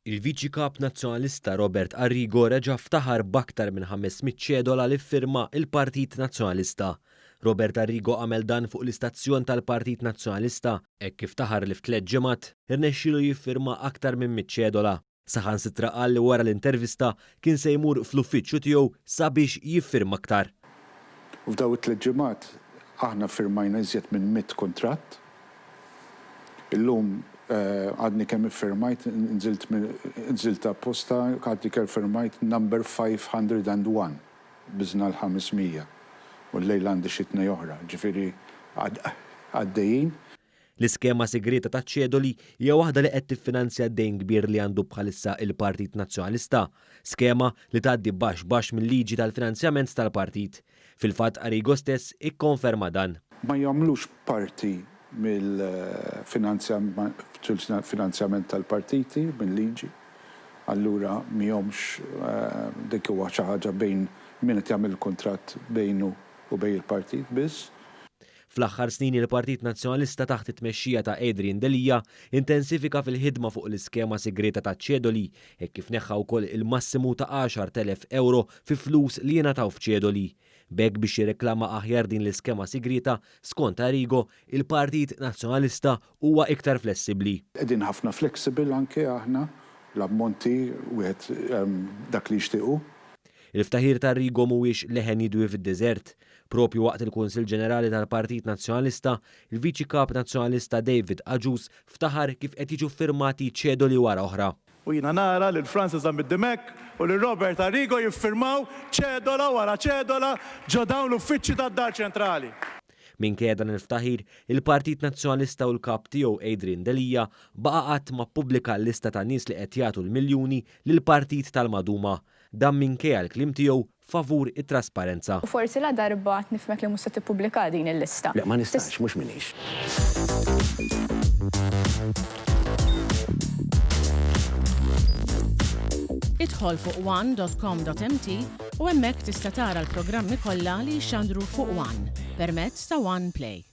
Il-Viċi Kap Nazzjonalista Robert Arrigo reġa' ftaħar b'aktar minn 500 ċedola li ffirma l-Partit Nazzjonalista. Robert Arrigo għamel dan fuq l-istazzjon tal-Partit Nazzjonalista hekk kif ftaħar li f'tliet ġimgħat irnexxielu jiffirma aktar minn mitt ċedola. Saħansitra qal li wara l-intervista kien se jmur fl-uffiċċju tiegħu sabiex jiffirma aktar. U f'dawn it-tliet ġimgħat aħna ffirmajna iżjed minn mitt kuntratt. Illum għadni kemm iffirmajt, nżilt nżilt apposta, għadni kemm firmajt number 501, biżna l-500 u llejla għandi xi tnej oħra, ġifieri għaddejjin. L-iskema sigrieta taċ-ċedoli hija waħda li qed tiffinanzja d-dejn kbir li għandu bħalissa il-Partit Nazzjonalista, skema li tgħaddi baxx baxx mil-liġi tal-finanzjament tal-partit. Fil-fatt Arrigo stess ikkonferma dan. Ma jagħmlux parti mill-finanzjament tal-partiti, mil-liġi, allura mihomx dik huwa xi ħaġa bejn min qed jagħmel il-kuntratt bejnu u bejn il-partit biss. Fl-aħħar snin il-Partit Nazzjonalista taħt it-tmexxija ta' Adrian Delia intensifika fil-ħidma fuq l-iskema sigrieta taċ-ċedoli hekk kif neħħa wkoll il-massimu ta' 10,000 ewro fi flus li jingħataw f'ċedoli. B'hekk biex jirreklama aħjar din l-iskema sigrieta, skont Arrigo, il-Partit Nazzjonalista huwa iktar flessibbli. Qegħdin ħafna flexible anke aħna, l-ammonti wieħed dak li jixtieq hu. Il-ftaħir ta' Arrigo mhuwiex leħen jidwi fid-deżert. Proprju waqt il-Kunsill Ġenerali tal-Partit Nazzjonalista, il-Viċi Kap Nazzjonalista David Agius ftaħar kif qed jiġu ffirmati ċedoli wara oħra. U jiena nara lil Francis Zammit Dimech u lil Robert Arrigo jiffirmaw ċedola wara ċedola ġo dawn l-uffiċċji tad-Dar Ċentrali. Minkejja dan il-ftaħir, il-Partit Nazzjonalista u l-Kap tiegħu Adrian Delia baqa' qatt ma ppubblika l-lista ta' nies li qed jagħtu l-miljuni lill-Partit tal-Maduma. Dan minkejja l-kliem tiegħu favur it-trasparenza. U forsi ladarba nifhmek li mhux se tippubblika din il-lista. Le, ma nistax, mhux m'iniex. Idħol fuq one dot com dot mt u hemmhekk tista' tara l-programmi kollha li jixxandru fuq one permezz ta' One Play.